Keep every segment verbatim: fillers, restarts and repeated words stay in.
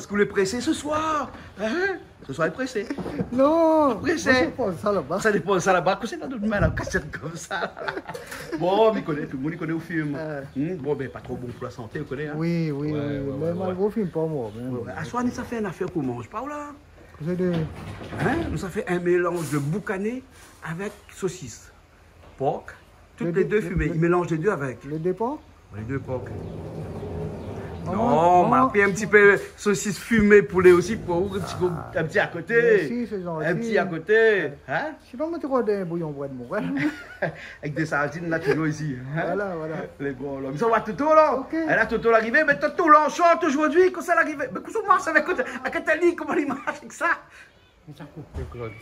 Èske ou lé présé se soir ? Hein ? Se soir lé présé. Non, présé. Moin, mi poz sa laba. Sa dépan sa laba, kosa na dan out min la, kasièt konmsa. Bon, mi koné, tout le monde i koné ou fim. Ah. Hmm, bon, ben, pa tro bon pou la santé, ou koné, hein. Oui, oui, oui. Ouais, ouais, ouais. Mé malgré ou fim pa, moin, mé... Ouais, ouais. Aswar, nou sa fé in afèr pou manzé, pa ou la ? Kosa de... Hein ? Nou sa fé in mélanz de boukané avèk sosis. Pork, tout lé dé fimé. I mélanz lé dé avèk. Lé dé pork ? Lé dé pork. Non, mé apré in ti pé sosis fimé poulé osi pou ou, in ti kou, in ti a koté. Mèrsi, sé zanti. In ti a koté, hein ? Sinon, moin té rod in bouyon brèd morin. Avèk dé sardine la, toujour isi, hein ? Voilà, voilà. Lé bon, la. Mé sa va, Toto, la ? Ok. É la, Toto la arivé, mé Toto, la, an short zordi, kosa la arivé ? Mé kosa ou marsh avèk, avèk Nathalie, koman li marsh avèk sa ? Sa koup, Claude.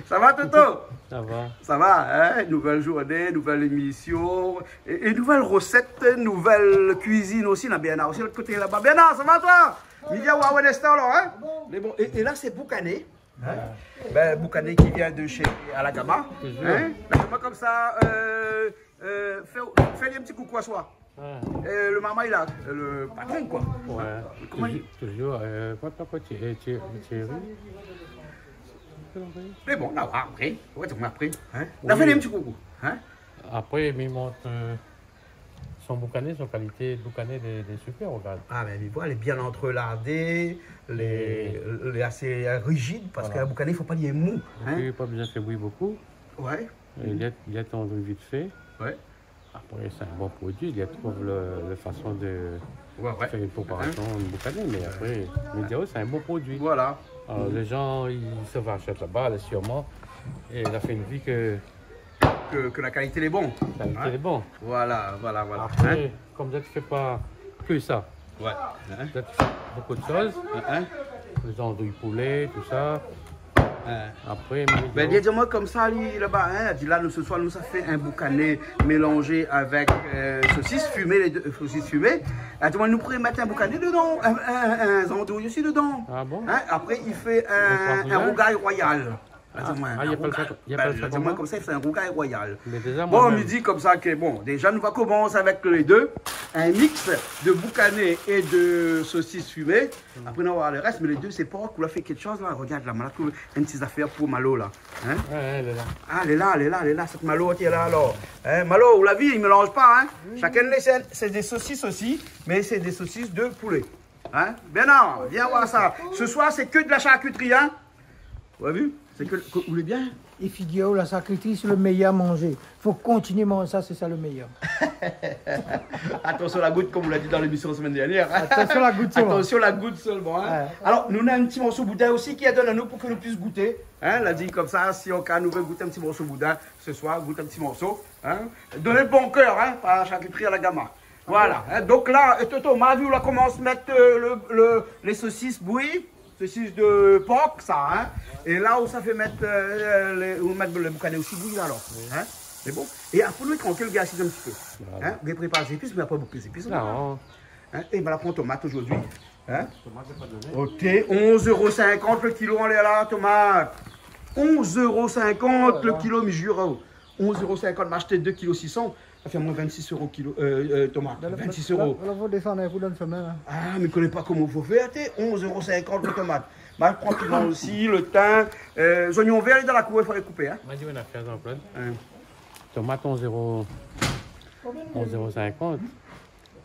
Sa va, Toto ? Sa va. Sa va, hein ? Nouvèl zourné, nouvèl émisyon, é, é nouvèl rosèt, nouvèl kuizine osi. Na Bernard osi, lot koté laba. Bernard, sa va, toi ? Li vien oir Winston, la, hein ? Bon. Mé bon, é, é la, sé boukané, hein ? Ouais. Ben, boukané ki vien de shé Alagama, hein ? Toujour. La, koman konmsa, euh, euh, fé, fé in ti koukou aswar. Ouais. Euh, le marmay la, euh, le patron, koi. Ouais. Koman i lé ? Toujour, toujour, euh, koman i apèl ankor, Thierry, Thierry, Thierry. Mé bon, la, apré, ouais, apré, hein. Oui. La fé in ti koukou, hein. Apré, mi mont, euh, son boukané, son kalité boukané lé, lé super, regard. Ah, mé mi voi, lé bien antrelardé, lé, lé asé, euh, rizid, parske in boukané, i fo pa li lé mou, hein. Voilà. Épi, pa bezoin fé bouyir bokou. Ouais. Euh, li lé, li lé tann vit fé. Ouais. Apré, sé in bon produi. Li trouv le, le fason de fé in préparasion, in boukané, mé apré, mi di, oh, sé in bon produi. Voilà. Alor, lé jan i sava ashèt laba, la, sirman, é la fé in vi ke, ke, ke la kalité lé bon. Kalité lé bon. Voilà, voilà, voilà. Apré, konm sa, ou fé pa ke sa. Ouais. Hein ? Ou fé bonpé de shoz. Hein ? Lé zandouy poulé, tousa. Hein. Apré, mé... Ben, di amoin konmsa, li, laba, hein, li di la, nou, se soir, nou sa fé in boukané mélanzé avèk, euh, sosis fimé, lé dé, euh, sosis fimé. Atann, nou pouré mèt in boukané dedan, in, in, in zandouy osi dedan. Ah bon ? Hein ? Apré, i fé in, in rougay royal. Ah, i apèl sa, i apèl sa konmsa ? Atann, konmsa, i fé in rougay royal. Mé déza, bon, moin mèm, mi di konmsa ke, bon, déza, nou va komans avèk lé dé. In mix de boukané é de sosis fimé. Apré, nou va oir le rès, mé lé dé, sé pa ou la fé kékshoz la. Regard la, ma la trouv in ti zafèr pou Malo la. Hein ? Ouais, ouais, lé la. Ah, lé la, lé la, lé la, sèt Malo, tiens, la, alor. Hein, Malo, ou la vi, i mélanz pa, hein. Oui, oui. Shakinn lé sienn, sé dé sosis osi, mé sé dé sosis de poulé. Hein ? Bernard, vien oir sa. Se soir, sé ke de la sharkitri, hein. Ou la vi ? Sé ke, ke, ou lé bien ? É figir aou, la sharkitri, sé le méyèr manzé. Fo kontinié manz sa, sé sa le méyèr. Atansion la gout, konm ou la di dan lémision la semèn dernièr. Atansion la gout solman. Atansion la gout solman, hein. Ouais. Alor, nou néna in ti morso boudin osi ki la donn anou pou ke nou puisse gouté. Hein, la di konmsa, si o ka nou vé gout in ti morso boudin se soir, gout in ti morso, hein. Donn le bon kèr, hein, pa sharkitri Alagama. Voilà, hein, donk la, euh, Toto, ma vi ou la komans mèt, euh, le, le, lé sosis bouyi, sosis de pork, sa, hein. É la, ou sa fé mèt, euh, lé, ou mèt le boukané osi bouyi la, alor. Oui. Hein ? Sé bon. É apré, nou lé trankil, gard, asiz in ti pé. Voilà. Hein ? Ou prépar zépis, mé apré, bouk lé zépis, non ? Hein ? É, ma la pran tomat zordi. Hein ? Tomat, sé pa doné. Ok, onz éro sinkant le kilo, alé la, tomat. Onz éro sinkant le kilo, mi jir aou. Onz éro sinkant, ma ashté dé kilo sis san. Sa fé amoin vinn-sis éro kilo, euh, euh, tomat. Vinn-sis éro. La, la, la, fo désann in kou dan le shemin, la. Ah, mé mi koné pa koman fo fèr, té, onz éro sinkant le tomat. Ma pran piman osi, le tin, euh, zoignon vèr, lé dan la kour, i fo alé koupé, hein. Ma di, ou na fé sa, Jean-Claude. Hein. Tomat, onz éro, onz éro sinkant.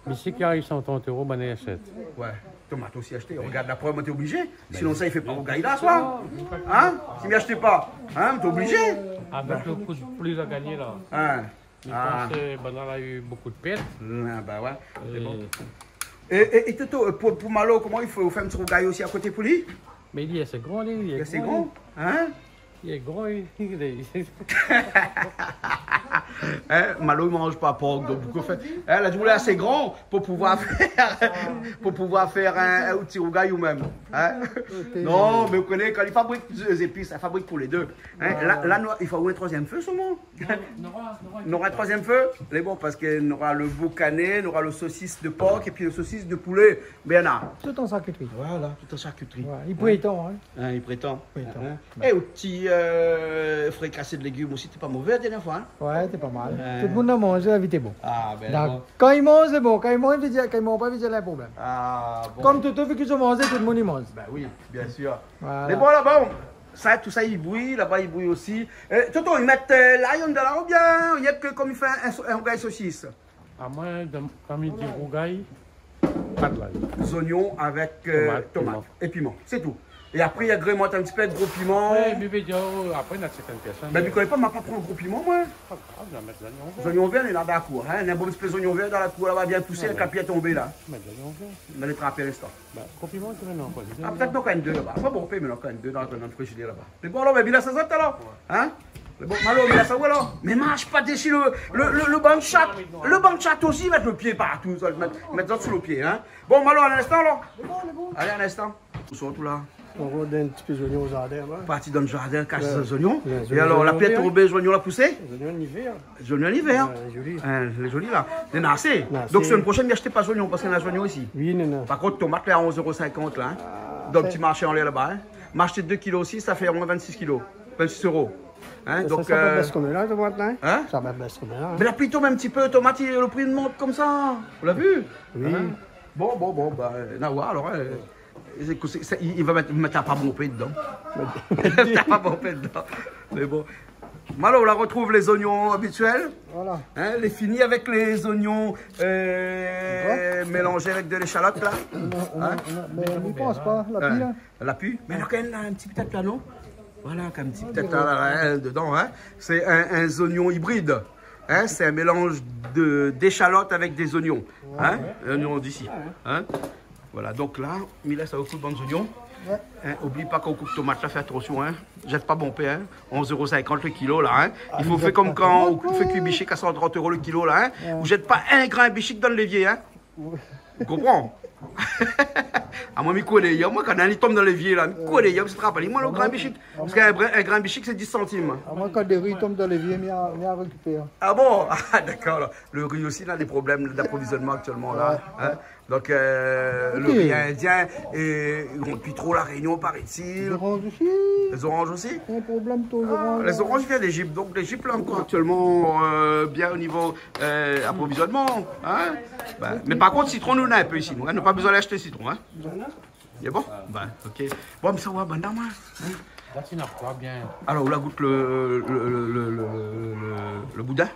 Mé si ki ariv san trant éro, bann i ashèt. Ouais, tomat osi ashté. Regard, la prèv, moin té oblizé. Sinon sa, i fé pa rougay la, soi. Hein ? Si mi ashté pa, hein, moin té oblizé. Avèk le kou de pli la gagné la. Hein ? Mi pans, euh, banna la u bonpé de pèrt. Ah, ben ouais, sé bon. É, é, é Toto, euh, pou, pou Malo, koman i fo fé in ti rougay osi a koté pou li ? Mé li lé asé gran, li, li lé gran, hein ? Li lé gran, li, li lé... Hein, Malo i manz pa pork, donk, du kou, fé, hein, la di, ou lé asé gran pou pouvoir fèr, pou pouvoir fèr in, in ti rougay ou mèm, hein ? Non, mé ou koné, kan i fabrik zépis, i fabrik pou lé dé. Hein ? La, la, nou, i fo in troizièm fé, solman. Non, nora, nora. Nora in troizièm fé, lé bon, parske nora le boukané, nora le sosis de pork épi le sosis de poulé, Bernard. Tout an sharkitri. Voilà, tout an sharkitri. Ouais, i prétan, hein. Hein, i prétan. I prétan. Hein ? Ouais. É, ou ti, Euh, frikasé de légim osi, té pa mové la dernièr foi, hein ? Ouais, té pa mal. Ouais. Tout moun la manzé, la vi té bon. Ah, ben, donk, bon. Kan i manz, lé bon. Kan i manz, i vé dir, kan i manz pa, i vé dir, la in problèm. Ah, bon. Kom Toto, vi ki zot i manz, tout moun i manz. Ben oui, bien sûr. Voilà. Mé bon, laba, bon, sa, tout sa, i bouy, laba, i bouy osi. Euh, Toto, i mèt, euh, lay dedan la, oubien, i mèt ke kom i fé in so-, in rougay sosis. Ah, moin, dan, kan mi di rougay, pa de lay. Zoignon avèk, euh, tomat, tomat piman é piman, sé tou. É apré, i agrémant in ti pé èk gro piman. Ouais, mé vé dir, oh, apré, na sèrtin pèrsone, ben, mi koné pa, ma pa pran gro piman, moin. Pa grav, nou va mèt zoignon vèr. Zoignon vèr, lé la dan la kour, hein. Na in bon ti pé zoignon vèr dan la kour, laba, bien pousé, ah ouais, lé kapié tonbé la. Mèt zoignon vèr. Mé lé trapé a linstan. Ben, gro piman, ou mèt ankor, ah, pétèt ankor inn dé laba. Apré, bon, ou pé mèt ankor inn dé dan, dan le frizidèr laba. Mé bon, alor, mé mi lès sa azot alor. Ouais. Hein ? Mé bon, Malo, mi lès sa ou alor ? Mé marsh pa dési le, le, le, le bann shat. Le bann shat osi, i mèt le pié partou, sa, i mèt, i mèt sa sou le pié, hein. Bon, Malo, in instan alor. Lé bon, lé bon. Alé, in instan. Ou sort tout la ? Nou va donn in ti pé zoignon o zardin, ouais. Parti dan le zardin, kas zoignon. Ouais. É alor, la pli tonbé, zoignon la pousé ? Zoignon ivèr. Zoignon ivèr. Ouais, zoli. Hein, lé zoli la. Néna asé. Néna asé. Donk, semèn proshèn, mi ashté pa zoignon, parske néna zoignon isi. Oui, néna. Par kont, tomat la, onz euro sinkant la, hein. Ah, dan le ti marshé anlèr laba, hein. Ma ashté dé kilo osi, sa fé omoin vinn-sis kilo. Vinn-sis euro. Hein, sa, donk, sa va, euh, bès konm la, tomat la, hein ? Hein ? Sa va bès konm la, hein ? Mé la pli tonm in ti pé, tomat, i, le pri i mont konmsa. Ou la vi ? Oui. Hein ? Bon, bon, bon, ben, na oir alor, hein. Sé, sé, sé, i, i va mèt, mèt pa bonpé dedan. Mèt pa bonpé dedan. Mé bon. Malo, ou la retrouv lé zoignon abitièl. Voilà. Hein, lé fini avèk lé zoignon, euh, mélanzé avèk de léchalot la. Non, non, non, mé mi pans pa, la pli, hein. La pli. Mé la kan mèm, na in ti pé la, non ? Voilà, kan mèm in ti pé la, la, hein, dedan, hein. Sé in, in zoignon ibrid. Hein, sé in mélanz de, d'échalot avèk dé zoignon. Hein ? Ouais. Zoignon d'isi. Hein ? Voilà, donk la, mi lès sa o kou bann zoignon. Ouais. Hein, oubli pa kan ou koup tomat la, fé atansion, hein. Zèt pa bonpé, hein. Onz euro sinkant le kilo la, hein. Ah, i fo fé konm kan ou fé kui bishik a san trant euro le kilo la, hein. Ouais. Ou zèt pa in grin bishik dan lévié, hein. Ouais. Ou konpran ? Ah, moin, mi koné, moin, kan li tonm dan lévié la, mi koné, mi sa trap ali, moin, le grin bishik. Parske in grin, in grin bishik, sé dis santim. Ah, moin, kan dé ri i tonm dan lévié, mi a, mi a rékipèr. Ah bon ? Ah, dakor, alor. Le ri osi, na dé problèm d'aprovizionman aktièlman la, hein. Ouais, ouais. Donk, euh, le ri indien, é i rant pi tro La Rényon, parétil. Lé zoranz osi. Lé zoranz osi ? Sé in problèm, tout zoranz. Ah, lé zoranz i vien d'Ézip, donk l'Ézip la ankor aktièlman, euh, bien o nivo, euh, aprovizionman, hein. Ben, mé par kont, sitron, nou, na in pé isi, nou, hein, nou la pa bezoin ashté sitron, hein. Lé bon ? Ben, ok. Bon, mé sa va, bann dam, hein. La, sé in afèr bien. Alor, ou la gout le, le, le boudin ?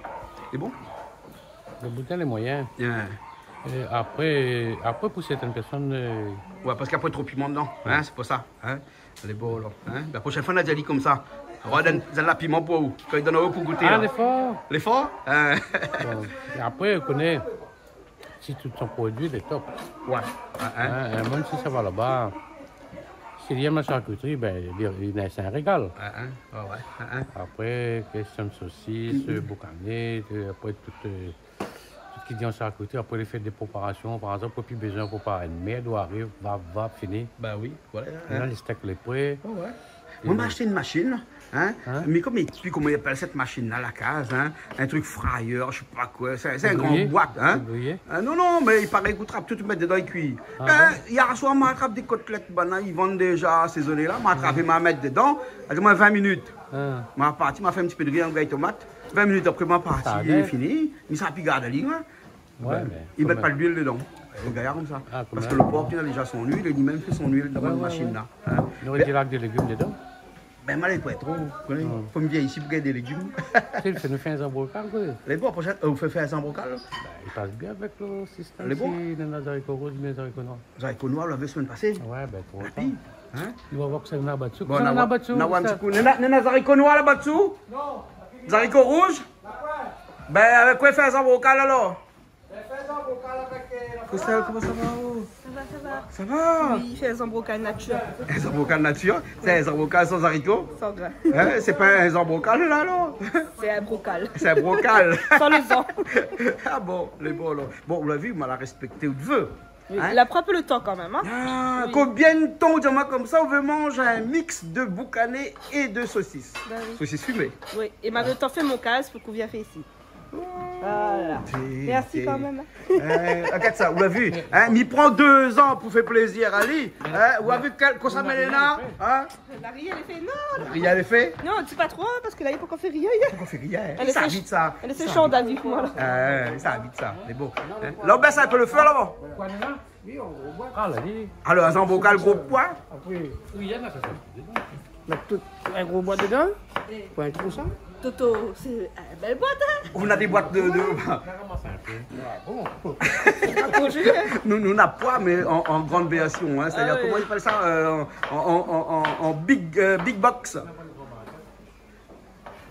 Lé bon ? Le boudin, lé moyen. Bien. É apré, apré, pou sèrtin pèrsone, euh, ouais, parske apré, tro piman dedan, hein, sé pou sa, hein. Lé bon, alor, hein. La proshèn foi, nou va di ali konmsa. Alor, donn, donn la piman pou ou. Kan i donn aou pou gouté, ah, la. Lé for. Lé for ? Hein. Bon. É apré, ou koné, si tout son produi lé top. Ouais. Hein, hein. Hein, hein, mèm si sa va laba, si li èm la sharkitri, ben, li, li, sé in régal. Hein, hein. Ouais, ouais. Hein, hein. Apré, késtion de sosis, euh, boukané, euh, apré tout, euh, tout ki di an sharkitri, apré, li fé dé préparasion, par égzanp, ou pi bezoin préparé in mèd, ou ariv, vap, vap, fini. Ben oui, voilà, hein. Mintnan, le stèk lé pré. Ouais, ouais. Moin, ma ashté in mashine, hein. Hein ? Mé koman i, koman i apèl sèt mashine la, la kaz, hein ? In trik fryer, mi koné pa koi. Sé, sé in gran boit, hein. Griyé ? Hein, non, non, mé i paré ou trap tout, ou mèt dedan, i kui. Ah bon ? Yèr soir, ma trap dé kotlèt, banna i vann déza asézoné la, ma trap, ma mèt dedan, la di amoin vin minit. Ah. Ma parti, ma fé in ti pé de ri, in rougay tomat. Vin minit apré, ma parti, lé fini. Mi sa pi gard ali, hein. Ouais, mé i mèt pa de luil dedan. Lé gayar konmsa. Ah, parske le por, li na déza son luil, é li mèm i fé son luil dan la mashine la. Ouais, ouais. Hein. Noré di la èk dé légim dedan. Ben, mal pou èt tro, ou koné. Fo mi vien isi pou gingn dé légim. Sé, fé nou fé in zanbrokal, koi. Lé bon, proshèn, euh, ou fé, fé in zanbrokal. Ben, i pas bien avèk le sistèm. Lé bon ? Si néna zariko rouz, mé zariko noir. Zariko noir, ou lavé semèn pasé. Ouais, ben, tro lontan. La pli, hein ? Nou va oir kosa néna laba dsou. Bon, kosa néna laba dsou, na oir in ti kou. Néna, néna zariko noir laba dsou ? Non. Zariko rouz ? Ben, avèk koi fé in zanbrokal alor ? Christelle, koman sa va, oh ? Sa va, sa va. Sa va ? Oui, fé in zanbrokal natir. In zanbrokal natir ? Sé in zanbrokal san zariko ? San grin. Hein, sé pa in zanbrokal la, non ? Sé in brokal. Sé in brokal. San le zan. Ah bon, lé bon, alor. Bon, ou la vi, ma la rèspèkté out vé. Oui, hein ? La pran in pé le tan kan mèm, hein ? Ah, oui. Konbien de tan ou di amoin konmsa, ou vé manz in mix de boukané é de sosis ? Ben oui. Sosis fimé. Oui, é ma le tan fé mon kaz pou k'ou vien fé isi. Voilà. Merci quand même. Eh, regarde ça, vous avez vu, hein, il prend deux ans pour faire plaisir à lui. Hein, vous avez vu quel, comment ça mène là, hein? La rivière, elle est faite. Non, la rivière, elle est faite. Non, dis pas trop, parce que là, il faut qu'on fait rien. Faut qu'on fait rien, hein. Elle est sèche. Ça vite, ça. Elle est sèche, on a dit, voilà. Euh, ça vite, ça. Mais bon. Hein. Là, on baisse un peu le feu, là-bas. Ah, la di. Alors, zanbrokal, gro poi. Mèt tout in gro boi dedan. Pou in trou sa. Toto, sé in bèl boit, hein? Ou na dé boit de, de... Ah bon? Nou, nou na poi, mé an, an gran vèrsion, hein. Sétadir, koman i apèl sa, euh, an, an big, euh, big box.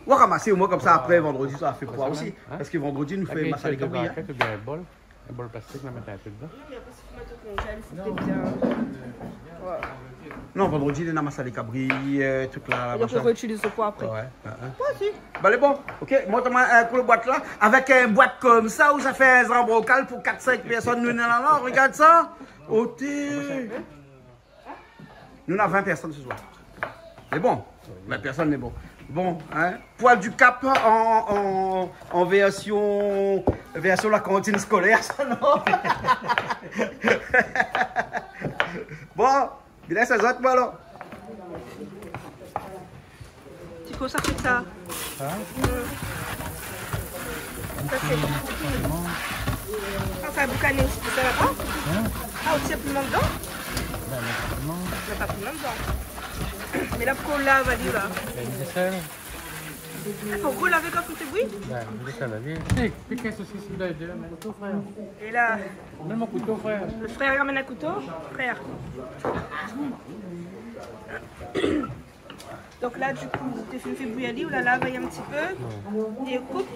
Ou va ramasé, omoin konmsa apré vandrodi sa va fé poi osi. Hein? Parske vandrodi nou fé masalé kabri, hein. Ou bien in bol. In bol plastik, la mèt in pé dedan. Non, mé apré, si ou mèt o kongèl, i fo bien. Voilà. Non, vandrodi néna masalé kabri, euh, tout la, machin. É donk, ou réitiliz lo poi apré. Ouais, ouais, ouais. Ouais, si. Ba, lé bon. OK, mont amoin in kou lo boit la. Avèk in boit konmsa, ou sa fé in zanbrokal pou kat, sink pèrsone, nou néna la, regard sa. Oté. Nou néna vin pèrsone se soir. Mé bon, vin pèrsone, mé bon. Bon, hein, Poil du Cap an, an, an vèrsion, vèrsion la kantine skolèr, sa, non? Bon, bilé sa zot, bon, alor. Ti kou sa fé sa. Hein? Sa sé, sa sé boukané, sa va pa? Hein? Ah, ou tir piman dedan? Ben, mé piman. Mé pa piman dedan. Mé la, pou lav ali la. Ben, di sèl. Ah, fo ou lav kan ou fé bouyi? Ben, di sèl ali. Pik, pik in sosis dedan, mèt lo kouto, frèr. É la. Mèt lo kouto, frèr. Lo frèr i ramèn in kouto, frèr. Donk la, di kou, ou fine fé bouyi ali, ou la lav ali in ti pé, é ou koup.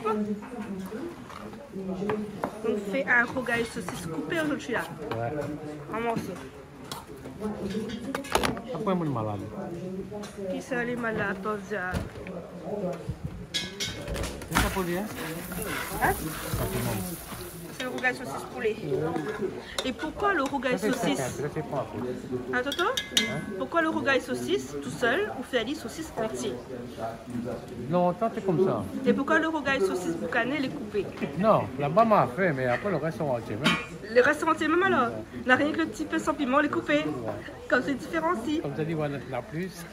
Donk, fé in rougay sosis koupé zordi la. Ouais. An morso. Apré, moin lé malad. Kisa lé malad, pov diab? Sé sa pou li, hein? Hein? Sa, sé bon. Sé lo rougay sosis poulé. É poukoi lo rougay sosis? Hein, Toto? Poukoi lo rougay sosis tousèl, ou fé ali sosis antié? Lontan, té konmsa. É poukoi lo rougay sosis boukané, lé koupé? Non, laba ma fé, mé apré, lo rès lé antié mèm. Lo rès lé antié mèm, alor? Na rienk lo ti pé san piman, lé koupé. Konmsa, i diféransi. Konmsa, di, voilà, na plis.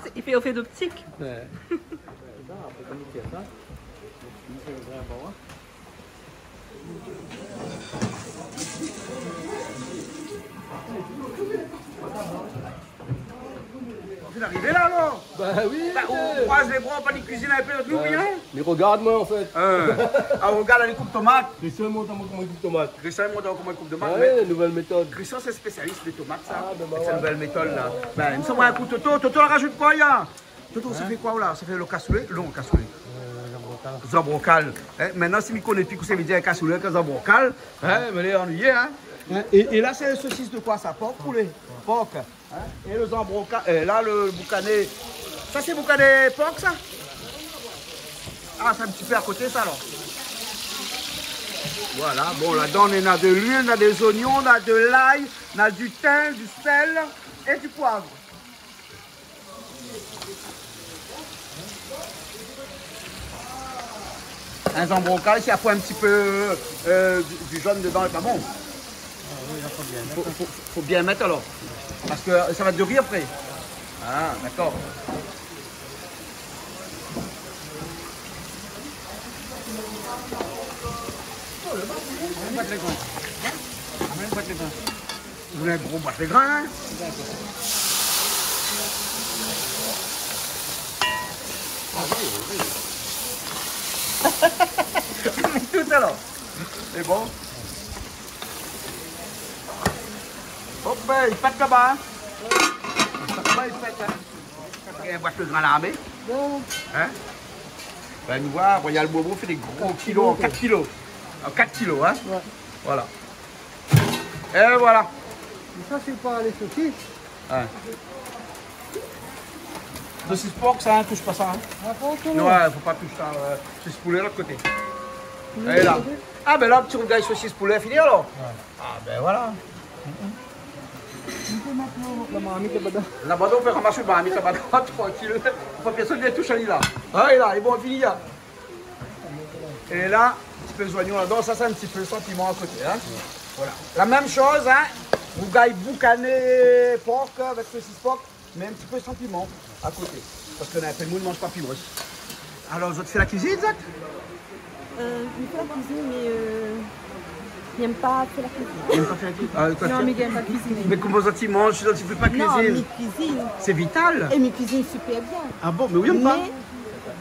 Sé, i fé, ou fé d'optik. Ouais. Ou fine arivé la, alor? Bah oui. Bah, ou kroiz lé bra, ou pa ni kuizine in pé, nou, rien. Mé regard amoin, an fèt. Hein. Ah, regard, li koup tomat. Christian i mont amoin koman i koup tomat. Christian i mont amoin koman i koup tomat, ouais, mé nouvèl métod. Christian, sé spésialis dé tomat, sa. Ah, ben, ben, voilà. Sé nouvèl métod, la. Ben, mi sa razout in kou, Toto, Toto la razout koi, la? Toto, sa fé koi, la? Sa fé lo kasoulé? Non, kasoulé. Euh, zanbrokal. Zanbrokal. Hein, mintnan, si mi koné pi kosa i vé dir kasoulé, ke zanbrokal, hein, mé lé annuiyé, hein. Hein, é, é la, sé sosis de koi, sa? Por, poulé? Por. Hein? É lo zanbrokal, euh, la, lo boukané. Sa, sé boukané por, sa? Ah, sé in ti pé a koté, sa, alor. Voilà, bon, ladan, néna de luil, néna dé zoignon, néna de lay, néna du tin, du sèl é du poiv. In zanbrokal, si i fo in ti pé, euh, du, du zone dedan, lé pa bon. Ah oui, la, fo bien mèt. Fo, fo, fo bien mèt, alor. Parske sa va dori apré. Ah, dakor. Ou vé in gro boit lé grin, hein? Dakor. Ah oui, oui. Tout, alor. Sé bon. Hop, ben, i pèt laba, hein. Laba, i pèt, hein. Gingn boit lo grin larmé. Bon. Hein? Ben, nou voi, voyé lo bobo, fé dé gro kilo an kat kilo. An kat kilo, hein? Ouais. Voilà. É voilà. Mé sa, sé pa lé sosis. Ouais. Sosis por, sa, hein, toush pa sa, hein. Ah, por, non. Ouais, fo pa toush sa, euh, sosis poulé, lot koté. Poulé, lot koté. É la. Ah, ben la, ti rougay sosis poulé fini, alor. Ouais. Ah, ben voilà. Ou pé mèt lo, la marmit laba dedan. Laba dedan, ou pé ramas la marmit laba dedan, trankil. Fo pa pèrsone i vien toush ali la. Ah, é la, é bon, fini, la. É la, in ti pé zoignon ladan, sa sé in ti pé san piman a koté, in. Voilà. La mèm shoz, in. Rougay boukané por avèk sosis por, mé in ti pé san piman a koté. Parske na in pé d'moun i manz pa piman. Alor, zot i fé la kuizine, zot ? Euh, mi fé la kuizine, mé, euh, mi èm pa fé la kuizine. Ou èm pa fé la kuizine ? Ah, ou èm pa fé la kuizine. Non, mi èm pa kuiziné. Mé koman zot i manz si zot i fé pa kuizine ? Non, mi kuizine. Sé vital. É mi kuizine super bien. Ah bon, mé ou èm pa ? Mé,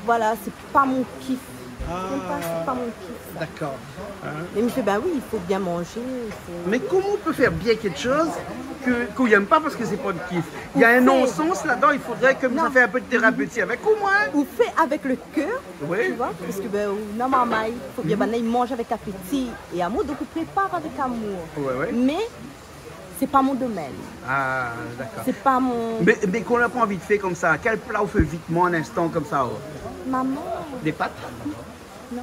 voilà, sé pa mon kif. Ah. Mi èm pa, sé pa mon kif, sa. Dakor. In ? Mé mi fé, bin oui, i fo bien manzé, i fo... Mé koman ou pé fé bien kékshoz ke, ke ou èm pa parske sé pa out kif ? Néna in non-sans ladan, i fodré ke sa fé in pé de térapi avèk ou, moin. Ou fé avèk le kèr, oui, tu vois, parske, bin, ou, normalman, i fo bien, bin, i manz avèk apéti é amour, donk ou prépar avèk amour. Ouais, ouais. Mé sé pa mon domèn. Ah, dakor. Sé pa mon... Mé, mé kan ou la pa anvi de fé konmsa, kèl pla ou fé vitman, in instan konmsa, oh ? Maman. Dé pat ? Non.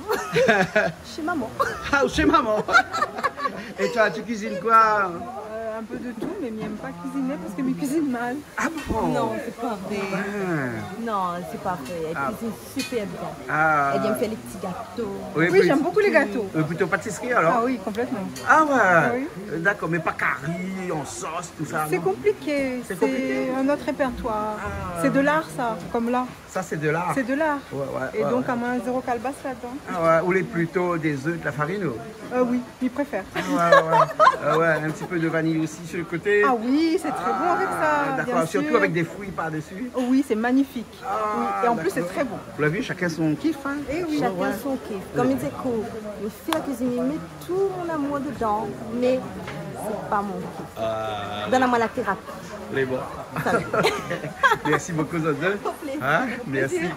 Shé maman. Ah, shé maman. É toi, tu cuisines quoi ? Euh, un peu de tout, mais mi èm pa kuiziné parske mi kuizine mal. Ah bon ? Non, sé pa vré. Ah. Non, sé pa vré. Èl kuizine super bien. Ah. Èl èm fé lé ti gato. Oui, oui, j'aime beaucoup les gâteaux. Euh, plutôt pâtisserie, alors ? Ah oui, complètement. Ah ouais. Oui. Euh, dakor, mé pa kari, an sos, tousa, non ? C'est compliqué. C'est compliqué ? C'est un autre répertoire. Ah. C'est de l'art, ça, comme là. Ça, c'est de l'art. C'est de l'art. Ouais, ouais, ouais. Et donc, à moins zéro calebasse là-dedans. Ah ouais, ou lé plito dé zèf, de la farine, ou ? Euh, oui, mi préfèr. Ah ouais, ouais. Ah ouais, un petit peu de vanille aussi sur le côté. Ah oui, c'est très bon avec ça, bien sûr. Ah, d'accord, surtout avec des fruits par-dessus. Oh oui, c'est magnifique. Ah, oui, et en plus, c'est très bon. D'accord. Vous l'avez vu, chacun son kiff, hein ? Eh oui. Chacun son kiff. Ouais. Konm mi di, mi fé la kuizine, mi mèt tout mon amour dedan, mé sé pa mon kif. Ah. Donn amoin la térapi. Lé bon. Salut. Merci beaucoup, zot dé. Au plaisir. Hein ? Au plaisir. Merci.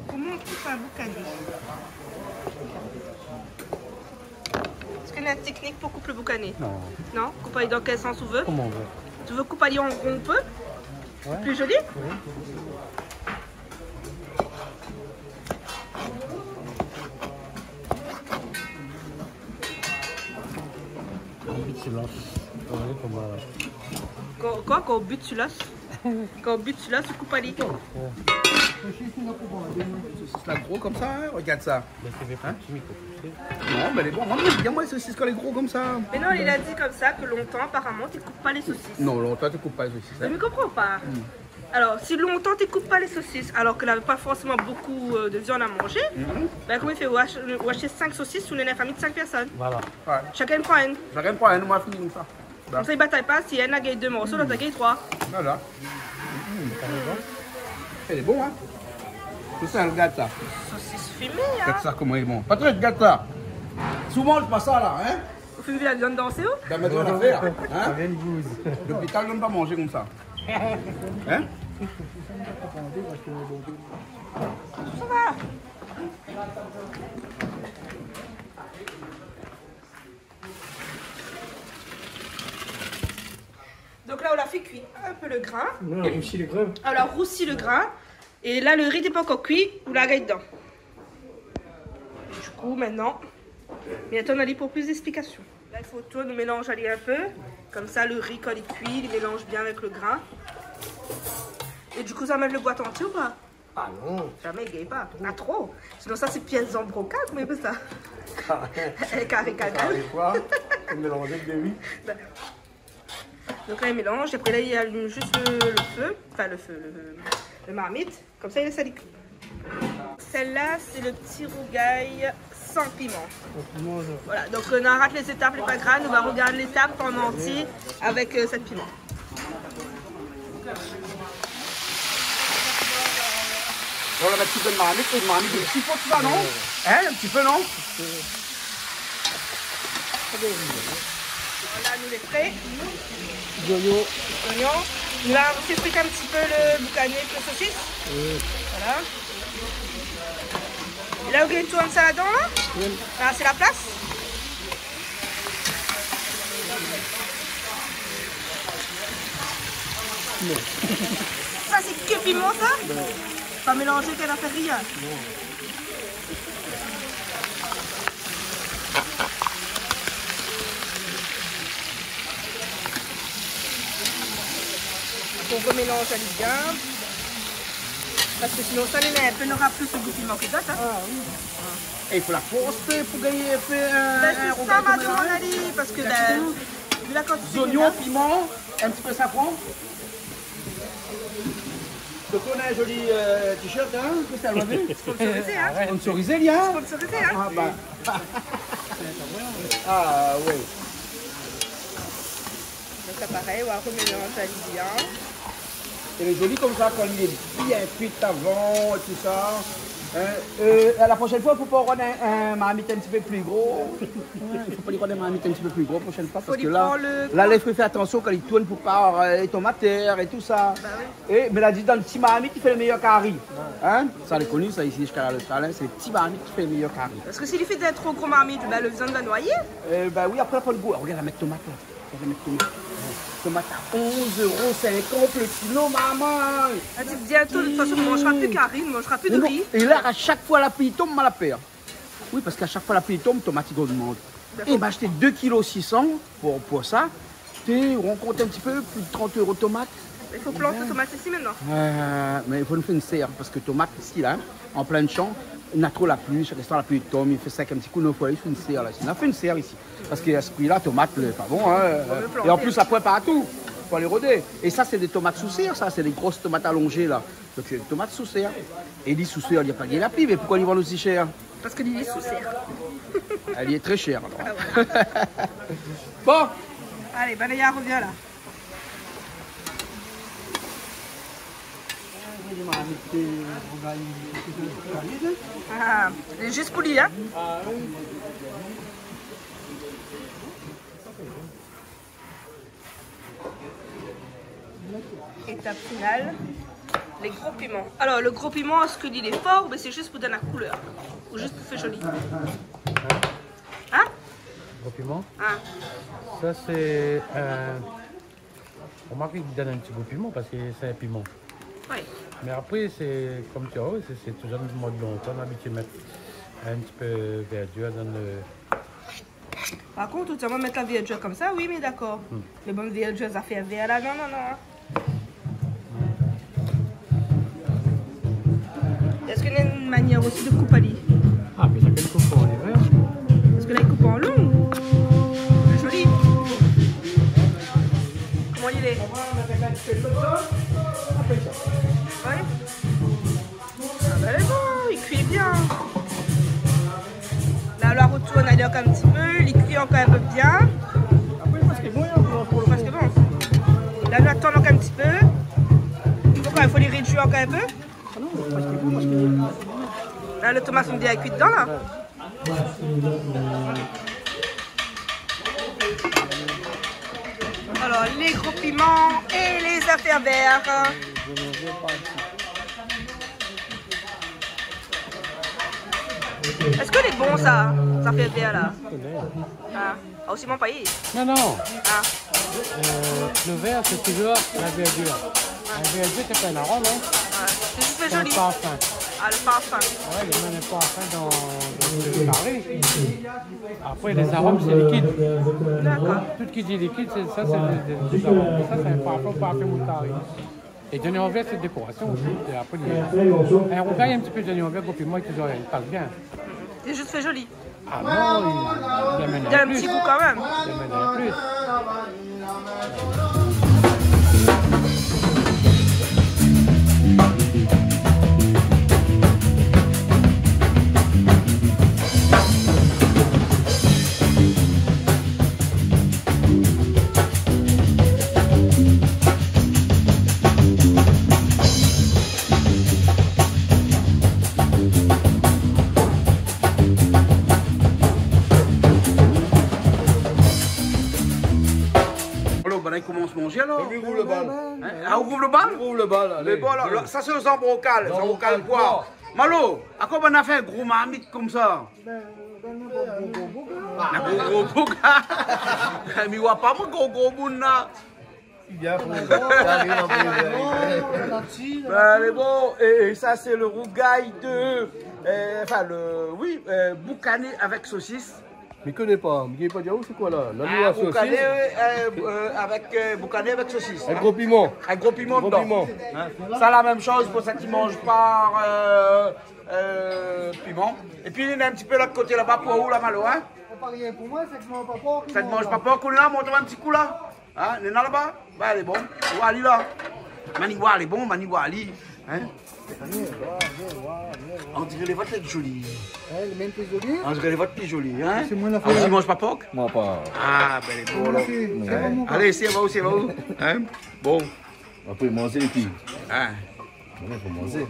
Koman ou koup in boukané ? Èske néna in teknik pou koup le boukané ? Non. Non ? Koup ali dan kèl sans ou vé ? Koman ou vé. Ou vé koup ali an ron in pé ? Ouais. Pli zoli ? Oui. Kan ou bit, sé las. Ouais, koman la ? Kan, koué, kan ou bit, sé las ? Kan ou bit, sé las, ou koup ali. Ouais. Sosis la gro konmsa, hein ? Regard sa. Mé sé pti, mi koup. Non, mé lé bon. Moin, mi èm bien, moin, lé sosis kan lé gro konmsa. Mé non, li la di konmsa ke lontan, aparaman, té koup pa lé sosis. Non, lontan, té koup pa lé sosis, hein. Mi konpran pa. Hmm. Alor, si lontan té koup pa lé sosis, alor ke lavé pa forséman bokou, euh, de viann a manzé, bin, koman i fé ? Ou ash-, ou ashté sink sosis, ou néna in famiy de sink pèrsone. Voilà. Ouais. Shakinn i pran inn. Shakinn i pran inn, moin la fini konmsa. Konmsa, i batay pa, si inn la gingn dé morso, lot la gingn troi. Voilà. Mm. Lé bon, hein ? Tousa, regard sa. Sosis fimé, hein ? Regard sa, koman lé bon. Patrick, regard sa. Souvan, mi manz pa sa, la, hein ? Ou fé la viann dansé, ou ? Bin, mé ou la fé, hein ? Sa vien bouz. Lopital, i donn pa manzé konmsa. Hein ? Sa va. Donk la, ou la fé kui in pé le grin. Non, rousi le grin. Ou la rousi le grin. É la, le ri lé pankor kui, ou la gingn dedan. Du kou, mintnan, mi atann ali pou plis d'explikasion. La, i fo tourn, nou mélanz ali in pé. Konmsa, le ri, kan li kui, li mélanz bien avèk le grin. É du kou, sa mèt le boi antié ou pa ? Ah non. Zamé i gingn pa. Pa tro. Sinon, sa, sé pièce en brocal, koman i apèl sa ? Karé. Karé, karé. Karé koi ? Mélanzé dé ri. Bin, Donk la, i mélanz. Apré la, i alim zis le, le fé. Anfin, le fé, le, le marmit. Konmsa, i lès ali kui. Sèl-la, sé le pti rougay san piman. San piman, sa. Voilà, donk, euh, nou la rat lé zétap, lé pa grav, nou va rogard létap an antié avèk, euh, sèt piman. La, nou va mèt tout dan marmit, in marmit de ti pot, sa, non ? Ouais. Hein, in ti pé, non ? Voilà, nou lé pré. Zoignon. Zoignon. Nou la osi fri in ti pé le boukané avèk le sosis. Oui. Voilà. É la, ou gingn tourn sa ladan, la ? Oui. La, sé la plas. Non. Sa, sé ke piman, sa ? Ouais. Pa mélanzé, pa fé rien. Non. Fo mélanzé ali bien. Parske sinon, sa, néna in pé, nora plis le gou piman ke dot, hein. Ah oui. É i fo la fors pou gingn fé in, in rougay tomat, in. Bin, sé sa ma domann ali, parske, bin, vu la kantité, zonion, piman, in ti pé safran. Toto, on a un joli, euh, t-shirt, hein, Christian, on l'a vu ? Sponsorisé, hein ? Sponsorisé, li, hein ? Sponsorisé, hein ? Ah, bah. Ah, oui. Donk la, parèy, on va remélanz ali bien. Lé zoli konmsa, kan li lé bien kui avan é tousa. Hein ? Euh, la proshèn foi, fo pa pran in, in marmit in ti pé pli gro. Ouais, i fo pa li pran in marmit in ti pé pli gro proshèn foi, parske la, la, i fo fé atansion kan li tourn pou pa, euh, lé tomat atèr é tousa. Bah oui. É, mé la di, dan le ti marmit i fé le méyèr kari. Hein ? Sa, lé koni, sa, isi, ziska la, le Stalin, sé le ti marmit ki fé le méyèr kari. Parske si li fé dan tro gro marmit, bin, le viann va noyé. Euh, bah oui, apré, la pwin gou. Regard, la mèt tomat, la. Regard, la mèt tomat. Tomat a onz euro sinkant le kilo, momon. Ah, ti di atou, de tout fason, nou manzra pi kari, nou manzra pi de ri. Non, non. É la, a shak foi la pli i tonm, ma la pèr. Oui, parske a shak foi la pli i tonm, tomat i ogmant. Dakor. É bin, ashté dé kilo sis san pou, pou sa. Té, ou rankont in ti pé, plis de trant euro tomat. I fo plant tomat isi mintnan. Euh, mé i fo nou fé in sèr, parske tomat isi la, an plin shan, na tro la pli, shak instan la pli i tonm, i fé sèk in ti kou, nou fo alé fé in sèr la. Nou la fé in sèr isi. Parske a se pri la, tomat, lé pa bon, hein. Vo mié planté. É an plis, la pwin partou. Fo alé rodé. É sa, sé dé tomat sou sèr, sa, sé dé gro tomat alonzé la. Donk, sé dé tomat sou sèr. É li sou sèr, li la pa gingn la pli, mé poukosa li vann osi shèr ? Parske li lé sou sèr. Li lé tré shèr, alor. Ah, voilà. Bon. Alé, Valéa, revien la. Ah, sé zis pou li, hein ? Étap final, lé gro piman. Alor, le gro piman, èske li lé for, oubien sé zis pou donn la koulèr, ou zis pou fé zoli ? Hein ? Gro piman ? Ah. Sa, sé, euh, Romark, i donn in ti gou piman parske sé in piman. Oui. Mé apré, sé, konm ti di, sé, sé touzour le mod lontan, nou la abitié mèt in ti pé vèrdir dan le... Par kont, ou té i mèt la vèrdir konmsa, oui, mé dakor. Hmm. Mé bon, vèrdir, zafèr vèr la, non, non, non. Èske néna in manièr osi de koup ali ? Ah, mé sa, kan i koup an vèr. Parske la, i koup an long. Zoli. Koman li lé ? Oui. Ah, bin, lé bon, li kui bien. La, nou la rotourn ali ankor in ti pé, li kui ankor in pé bien. Apré, prèsk bon, hein, pou, pou... Prèsk bon. La, nou atann ankor in ti pé. Donk, i fo li rédui ankor in pé. Ah non, prèsk bon, parske... La, le tomat lé bien kui dedan, la. Alor, lé gro piman é lé zafèr vèr. Èske lé bon, sa, zafèr vèr la ? Ah. Ah, osi, mon payi. Non, non. Ah. Euh, le vèr, sé touzour la vèrdir. La vèrdir, sé pa in arom, hein. Ouais. Sé zis pou fé zoli. Sé in parfin. Ah, le parfin. Ouais, li mèt in parfin dan, dan le kari. Apré, lé zarom, sé likid. Dakor. Tout ki di likid, sé, sa, sé dé, dé, dé zarom. Sa, sé in parfin, parfin mon kari. É zonion vèr, sé dékorasion osi. É apré, in rougay, in ti pé zonion vèr, gro piman, é touzour, i pas bien. Sé zis pou fé zoli. Ah non, li, li amenn in plis. Li donn in ti gou kan mèm. Li amenn in plis. Alor, banna i komans manzé, alor. Fo li rouv le bal. Hein ? Ah, ou rouv le bal ? Ou rouv le bal, alé. Mé bon, alor, sa, sé zanbrokal, zanbrokal poi. Malo, akoz banna la fé in gro marmit konmsa ? Bin, gro, gro boug. Mé mi oi pa, moin, gro, gro boug la. Bien, fo, sa ariv an plis. Bin, lé bon. É, é sa, sé le rougay de, euh, enfin, le, oui, euh, boukané avèk sosis. Mi koné pa, mi koné pa di aou sé koi la. La, nou, la sosis. Ah, boukané, euh, euh, avèk, euh, boukané avèk sosis, hein. In gro piman. In gro piman dedan. Gro piman. Hein. Sa, la mèm shoz pou sak i manz pa, euh, euh, piman. Épi, néna in ti pé lot koté laba pou ou la, Malo, hein. Sé pa rien pou moin, sak i manz pa pork, i manz la. Sak i manz pa pork, ou la, mont in ti kou la. Hein, néna laba. Ba, lé bon. Wali la. Mani wali, bon, mani wali. Hein ? Bien, bien, bien, bien. On diré lé vot lé zoli. Hein, lé mèm pli zoli. On diré lé vot pli zoli, hein ? Sé moin la fé. Ou i manz pa pork ? Moin pa. Ah, bin, lé bon, alor. Sé moin la fé. Hein ? Sé moin la fé. Alé, sé aou, sé aou. Hein ? Bon. Apré, manzé épi. Hein ? Bon, fo manzé.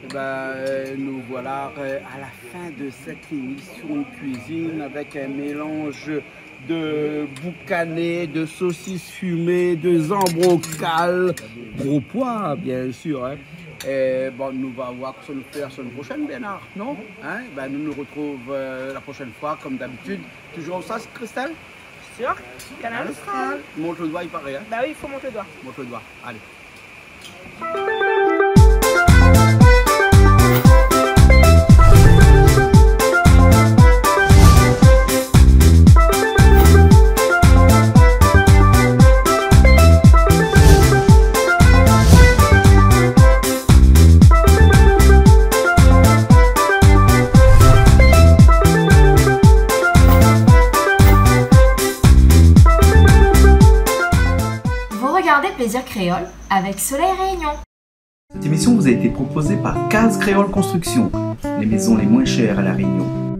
Eh ben, euh, nous voilà, euh, à la fin de cette émission de cuisine avec un mélange de boucané, de saucisses fumées, de zambrokal, gros pois, bien sûr, hein. Et bon, nou va voir kosa nou fé la semaine prochaine, Bernard, non ? Hein ? Ben, nous nous retrouvons, euh, la prochaine fois, comme d'habitude. Toujours au sauce, Christelle ? Sur Kanal Austral. Mont lo doi, i paré, hein ? Bah oui, il faut monter le doigt. Mont lo doi, alé. Vous regardez Plaisir Créole avec Soleil Réunion. Cette émission vous a été proposée par Case Créole Construction, les maisons les moins chères à La Réunion.